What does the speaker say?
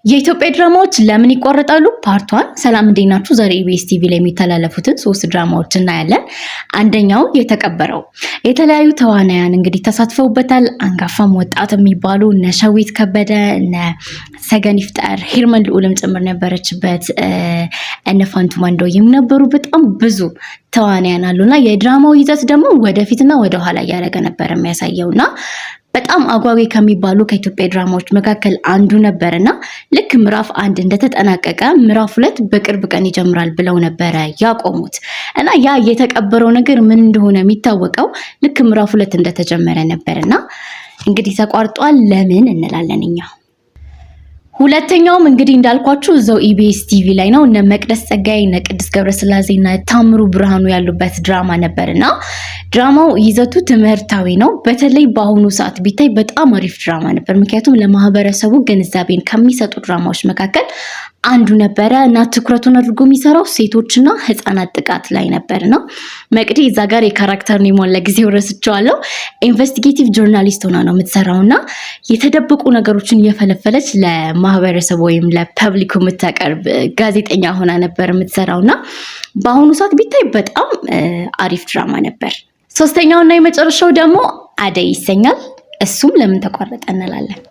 የኢትዮጵያ ድራማዎች ለምን ይቋረጣሉ? Part one። ሰላም፣ እንዴት ናችሁ? ዛሬ ኢቢኤስ ቲቪ ላይ የሚተላለፉትን ሶስት ድራማዎች እናያለን። አንደኛው የተቀበረው፣ የተለያዩ ተዋናያን እንግዲህ ተሳትፈውበታል። አንጋፋም ወጣት የሚባሉ እነ ሸዊት ከበደ፣ እነ ሰገን ይፍጠር፣ ሄርመን ልዑልም ጭምር ነበረችበት። እነ ፋንቱ ማንዶዬም ነበሩ። በጣም ብዙ ተዋናያን አሉና የድራማው ይዘት ደግሞ ወደፊትና ወደኋላ እያደረገ ነበር የሚያሳየውና በጣም አጓጊ ከሚባሉ ከኢትዮጵያ ድራማዎች መካከል አንዱ ነበርና ልክ ምዕራፍ 1 እንደተጠናቀቀ ምዕራፍ 2 በቅርብ ቀን ይጀምራል ብለው ነበረ ያቆሙት። እና ያ የተቀበረው ነገር ምን እንደሆነ የሚታወቀው ልክ ምዕራፍ 2 እንደተጀመረ ነበርና እንግዲህ ተቋርጧል። ለምን እንላለን እኛ። ሁለተኛውም እንግዲህ እንዳልኳችሁ እዛው ኢቢኤስ ቲቪ ላይ ነው። እነ መቅደስ ጸጋዬ፣ እነ ቅድስት ገብረስላሴ እና ታምሩ ብርሃኑ ያሉበት ድራማ ነበርና ድራማው ይዘቱ ትምህርታዊ ነው። በተለይ በአሁኑ ሰዓት ቢታይ በጣም አሪፍ ድራማ ነበር። ምክንያቱም ለማህበረሰቡ ግንዛቤን ከሚሰጡ ድራማዎች መካከል አንዱ ነበረ እና ትኩረቱን አድርጎ የሚሰራው ሴቶችና ህፃናት ጥቃት ላይ ነበርና መቅዲ እዛ ጋር የ character name ሟን ለጊዜው ረስቼዋለሁ። Investigative journalist ሆና ነው የምትሰራው እና የተደበቁ ነገሮችን እየፈለፈለች ለማህበረሰቡ ወይም ለ public ኩ የምታቀርብ ጋዜጠኛ ሆና ነበር የምትሰራው እና በአሁኑ ሰዓት ቢታይ በጣም አሪፍ ድራማ ነበር። ሶስተኛውና የመጨረሻው ደግሞ አደይ ይሰኛል። እሱም ለምን ተቋረጠ እንላለን።